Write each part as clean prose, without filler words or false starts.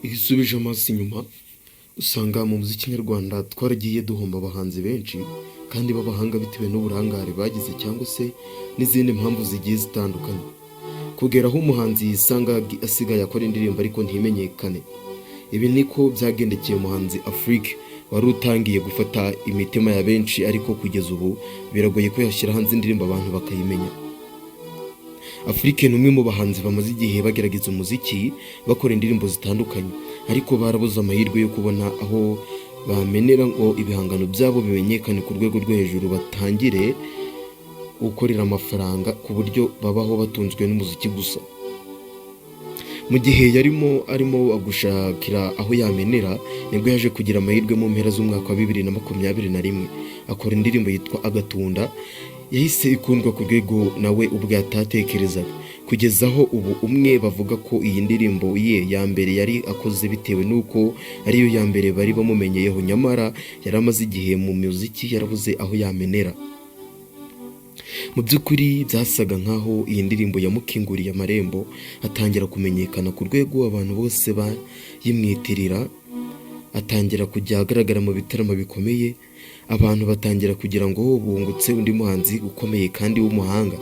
Iyo usubije amaso inyuma usanga mu muziki nyarwanda twaragiye duhomba abahanzi benshi kandi b'abahanga bitewe n'uburangare bagize cyangwa se n'izindi mpamvu zigiye zitandukanye, kugera aho umuhanzi yisanga asigaye akora indirimbo ariko ntimenyekane. Ibi niko byagendekeye umuhanzi Afrique wari utangiye gufata imitima ya benshi, ariko kugeza ubu biragoye ko yashyira hanze indirimbo abantu bakayimenya. Afrique ni umwe mu bahanzi bamaze igihe bagerageza umuziki, bakora indirimbo zitandukanye, ariko barabuze amahirwe yo kubona aho bamenera ngo ibihangano byabo bimenyekane ku rwego rwo hejuru, batangire gukorera amafaranga ku buryo babaho batunzwe n'umuziki gusa. Mu gihe yarimo arimo gushakira aho yamenera, nibwo yaje kugira amahirwe mu mpera z'umwaka wa 2021 akora indirimbo yitwa "Agatunda". Yahise ikundwa ku rwego nawe ubwe atatekerezaga, kugeza aho ubu umwe bavuga ko iyi ndirimbo ye ya mbere yari akoze, bitewe n'uko ariyo ya mbere bari bamumenyeyeho, nyamara yari amaze igihe mu muziki yarabuze aho yamenera. Mu by'ukuri byasaga nk'aho iyi ndirimbo yamukinguriye amarembo, atangira kumenyekana ku rwego abantu bose bayimwitirira, atangira kujya agaragara mu bitaramo bikomeye, abantu batangira kugira ngo bungutse undi muhanzi ukomeye kandi w'umuhanga,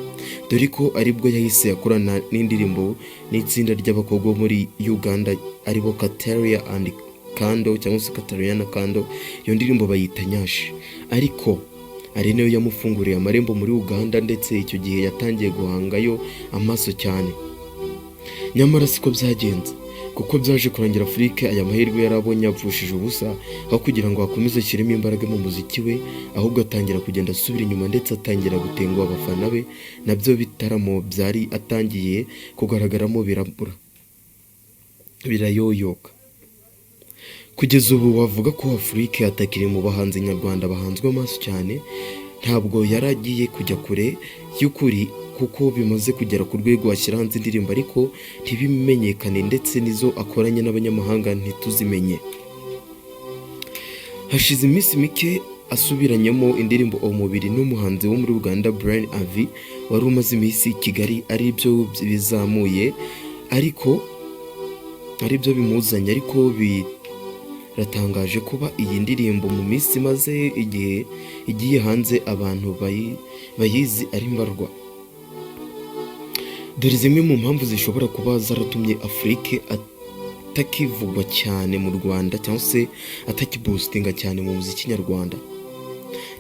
dore ko aribwo yahise akorana n'indirimbo n'itsinda ry'abakobwa bo muri Uganda, aribo Kataria and Kando cyangwa se Kataria na Kando. Iyo ndirimbo bayita "Nyashi", ariko ari nayo yamufunguriye amarembo muri Uganda, ndetse icyo gihe yatangiye guhangayo amaso cyane. Nyamara siko byagenze, kuko byaje kurangira Afrique aya mahirwe yarabonye yapfushije ubusa. Aho kugira ngo akomeze ashyiremo imbaraga mu muziki we, ahubwo atangira kugenda asubira inyuma, ndetse atangira gutenguha abafana be, nabyo bitaramo byari atangiye kugaragaramo birabura, birayoyoka. Kugeza ubu wavuga ko Afrique atakiri mu bahanzi nyarwanda bahanzwe amaso cyane. Ntabwo yari agiye kujya kure y'ukuri, kuko bimaze kugera ku rwego ashyira hanze indirimbo ariko ntibimenyekane, ndetse n'izo akoranye n'abanyamahanga ntituzimenye. Hashize iminsi mike asubiranyemo indirimbo "Umubiri" n'umuhanzi wo muri Uganda Brian Avi, wari umaze iminsi i Kigali, ari byo bizamuye, ariko ari byo bimuzanye. Ariko biratangaje kuba iyi ndirimbo mu minsi imaze igihe igiye hanze abantu bayizi ari mbarwa. Dore zimwe mu mpamvu zishobora kuba zaratumye Afrique atakivugwa cyane mu Rwanda cyangwa se atakiboostinga cyane mu muziki nyarwanda.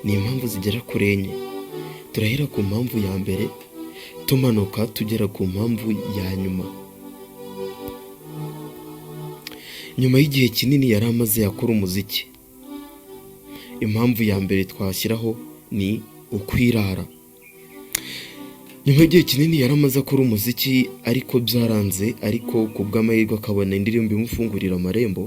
Ni impamvu zigera kuri enye. Turahera ku mpamvu ya mbere, tumanuka tugera ku mpamvu ya nyuma. Nyuma y'igihe kinini yari amaze akora umuziki, impamvu ya mbere twashyiraho ni ukwirara. Nyuma y'igihe kinini yari amaze akora umuziki ariko byaranze, ariko ku bw'amahirwe akabona indirimbo imufungurira amarembo,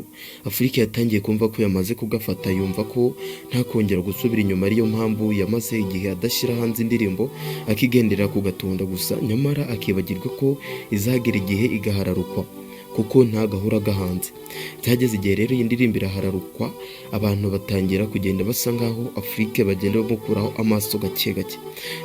Afrique yatangiye kumva ko yamaze kugafata, yumva ko ntakongera gusubira inyuma. Ariyo mpamvu yamaze igihe adashyira hanze indirimbo, akigendera ku gatunda gusa, nyamara akibagirwa ko izagera igihe igahararukwa, kuko nta gahora gahanze. Byageze igihe rero iyi ndirimbo irahararukwa, abantu batangira kugenda basa nkaho Afrique bagenda bamukuraho amaso gake gake.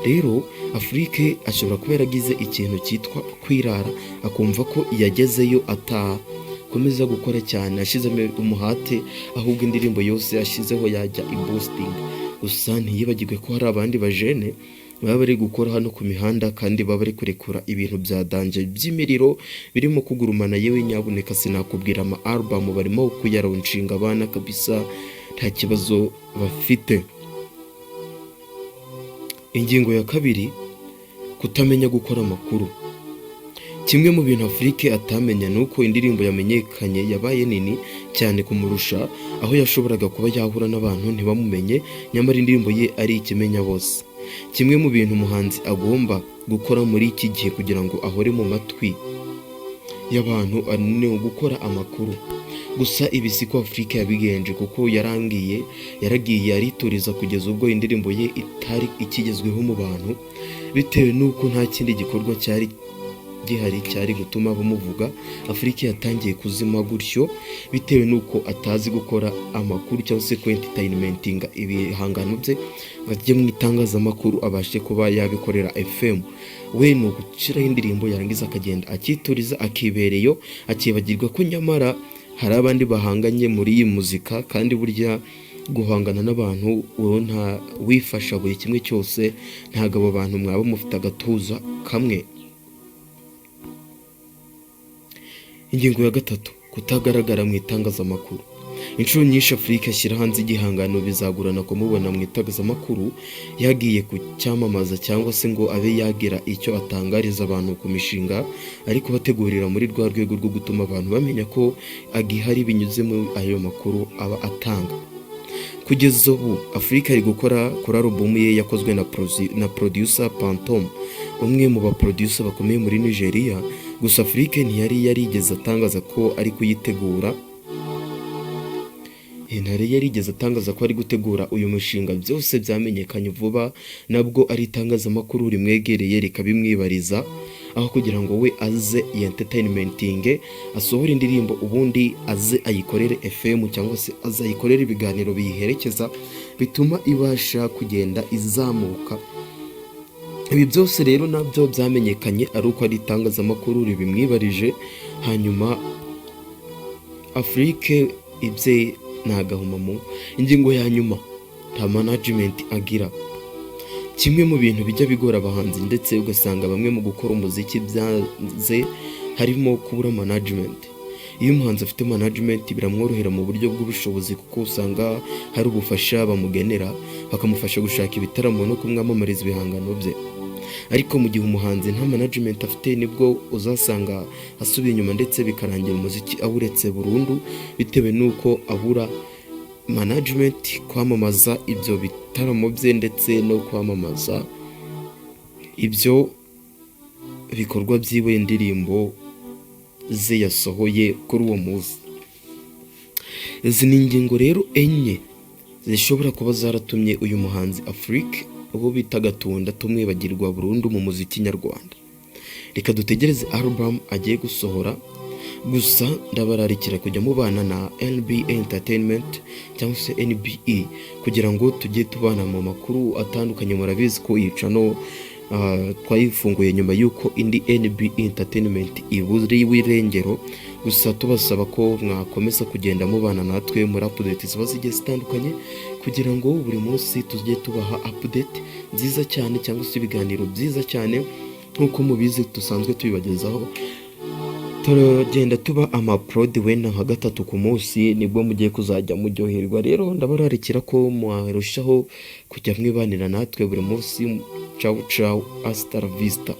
Rero Afrique ashobora kuba yaragize ikintu cyitwa kwirara, akumva ko yagezeyo atakomeza gukora cyane ashyizemo umuhate, ahubwo indirimbo yose yashyizeho yajya iboostinga gusa. Ntiyibagirwe ko hari abandi bajene baba bari gukora hano ku mihanda kandi baba bari kurekura ibintu bya danger by'imiriro birimo kugurumana. Yewe nyabuneka, sinakubwira, ama album barimo kuyalaunchinga abana kabisa, nta kibazo bafite. Ingingo ya kabiri, kutamenya gukora amakuru. Kimwe mu bintu Afrique atamenya ni uko indirimbo yamenyekanye yabaye nini cyane kumurusha, aho yashoboraga kuba yahura n'abantu ntibamumenye, nyamara indirimbo ye ari ikimenya bose. Kimwe mu bintu umuhanzi agomba gukora muri iki gihe kugira ngo ahore mu matwi y'abantu ni ugukora amakuru. Gusa ibi siko Afrique yabigenje, kuko yarangiye yaragiye arituriza kugeza ubwo indirimbo ye itari ikigezweho mu bantu, bitewe n'uko nta kindi gikorwa cyari gihari cyari gutuma bamuvuga. Afrique yatangiye kuzima gutyo, bitewe n'uko atazi gukora amakuru cyangwa se ku entertainmentinga ibihangano bye ngo ajye mu itangazamakuru abashe kuba yabikorera FM. We ni ugushyiraho indirimbo, yarangiza akagenda akituriza, akibereyo, akibagirwa ko nyamara Hari abandi bahanganye muri iyi muzika, kandi burya guhangana n'abantu wowe nta wifasha buri kimwe cyose, ntabwo abo bantu mwaba mufite agatuza kamwe. Ingingo ya gatatu, kutagaragara mu itangazamakuru. Inshuro nyinshi Afrique ashyira hanze igihangano bizagorana kumubona mu itangazamakuru yagiye kucyamamaza cyangwa se ngo abe yagira icyo atangariza abantu ku mishinga ari kubategurira, muri rwa rwego rwo gutuma abantu bamenya ko agihari binyuze muri ayo makuru aba atanga. Kugeza ubu Afrique ari gukora kuri alubumu ye yakozwe na producer Phantom, umwe mu ba producer bakomeye muri Nigeria. Gusa Afrique ntiyari yarigeze atangaza ko ari kuyitegura, ntari yarigeze atangaza ko ari gutegura uyu mushinga. Byose byamenyekanye vuba, nabwo ari itangazamakuru rimwegereye rikabimwibariza, aho kugira ngo we aze entertainmenting, asohore indirimbo, ubundi aze ayikorere FM cyangwa se aze ayikorere ibiganiro biyiherekeza bituma ibasha kugenda izamuka. Ibi byose rero nabyo byamenyekanye ari uko ari itangazamakuru ribimwibarije. Hanyuma Afrique ibye ni agahomamunwa. Ingingo ya nyuma, nta management agira. Kimwe mu bintu bijya bigora abahanzi, ndetse ugasanga bamwe mu gukora umuziki byanze, harimo kubura management. Iyo umuhanzi afite management biramworohera mu buryo bw'ubushobozi, kuko usanga hari ubufasha bamugenera, bakamufasha gushaka ibitaramo no kumwamamariza ibihangano bye. Ariko mu gihe umuhanzi nta management afite, nibwo uzasanga asubiye inyuma, ndetse bikarangira umuziki awuretse burundu, bitewe n'uko abura management kwamamaza ibyo bitaramo bye ndetse no kwamamaza ibyo bikorwa byiwe, indirimbo ze yasohoye kuri uwo munsi. Izi ni ingingo rero enye zishobora kuba zaratumye uyu muhanzi Afrique, uwo bita Gatunda, tumwibagirwa burundu mu muziki nyarwanda. Reka dutegereze album agiye gusohora. Gusa ndabararikira kujya mubana na NB Entertainment cyangwa se NBE, kugira ngo tujye tubana mu makuru atandukanye. Murabizi ko iyi channel twayifunguye nyuma y'uko indi NB Entertainment iburiwe irengero. Gusa tubasaba ko mwakomeza kugenda mubana natwe muri update ziba zigiye zitandukanye, kugira ngo buri munsi tujye tubaha update nziza cyane cyangwa se ibiganiro byiza cyane nk'uko mubizi dusanzwe tubibagezaho. Turagenda tuba ama upload wenda nka gatatu ku munsi, nibwo mugiye kuzajya muryoherwa. Rero ndabararikira ko mwarushaho kujya mwibanira natwe buri munsi. Ciao ciao, hasta la vista.